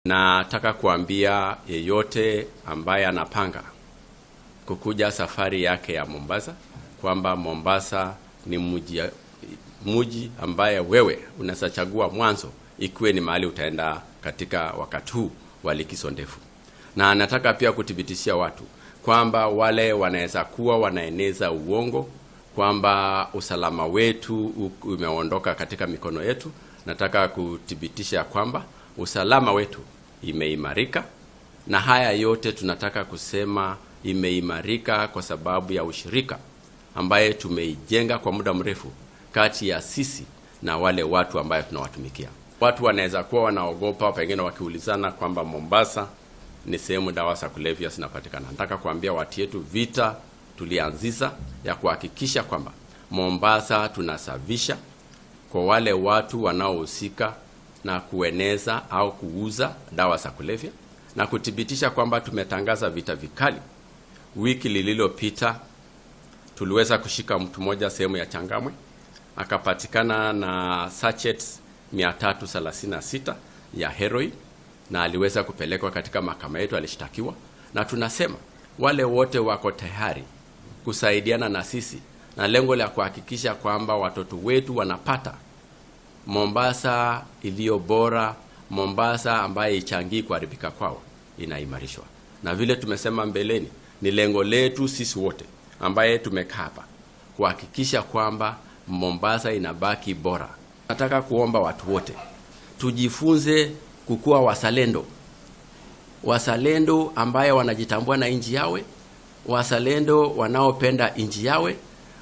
Nataka kuambia yeyote ambaye anapanga kukuja safari yake ya Mombasa kwamba Mombasa ni mji ambaye wewe unaweza chagua mwanzo ikiwe ni mahali utaenda katika wakati huu wa likizo ndefu. Na nataka pia kuthibitishia watu kwamba wale wanaweza kuwa wanaeneza uongo kwamba usalama wetu umeondoka katika mikono yetu, nataka kuthibitisha kwamba usalama wetu imeimarika, na haya yote tunataka kusema imeimarika kwa sababu ya ushirika ambaye tumeijenga kwa muda mrefu kati ya sisi na wale watu ambaye tunawatumikia. Watu wanaweza kuwa wanaogopa, pengine wakiulizana kwamba Mombasa ni sehemu dawa za kulevya zinapatikana. Nataka kuambia watu yetu, vita tulianzisha ya kuhakikisha kwamba Mombasa tunasafisha kwa wale watu wanaohusika na kueneza au kuuza dawa za kulevya, na kuthibitisha kwamba tumetangaza vita vikali. Wiki lililopita tuliweza kushika mtu mmoja sehemu ya Changamwe, akapatikana na sachets 336 ya heroin, na aliweza kupelekwa katika mahakama yetu, alishtakiwa. Na tunasema wale wote wako tayari kusaidiana na sisi na lengo la kuhakikisha kwamba watoto wetu wanapata Mombasa iliyo bora, Mombasa ambaye ichangii kuharibika kwao, inaimarishwa. Na vile tumesema mbeleni, ni lengo letu sisi wote ambaye tumekaa hapa kuhakikisha kwamba Mombasa inabaki bora. Nataka kuomba watu wote tujifunze kukuwa wazalendo, wazalendo ambaye wanajitambua na nchi yawe, wazalendo wanaopenda nchi yawe,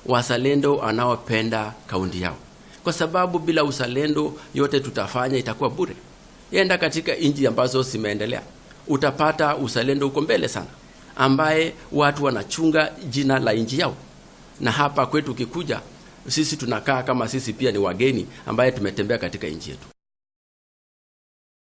wazalendo wanaopenda kaunti yao, kwa sababu bila uzalendo yote tutafanya itakuwa bure. Enda katika nchi ambazo zimeendelea utapata uzalendo uko mbele sana, ambaye watu wanachunga jina la nchi yao. Na hapa kwetu kikuja, sisi tunakaa kama sisi pia ni wageni ambaye tumetembea katika nchi yetu.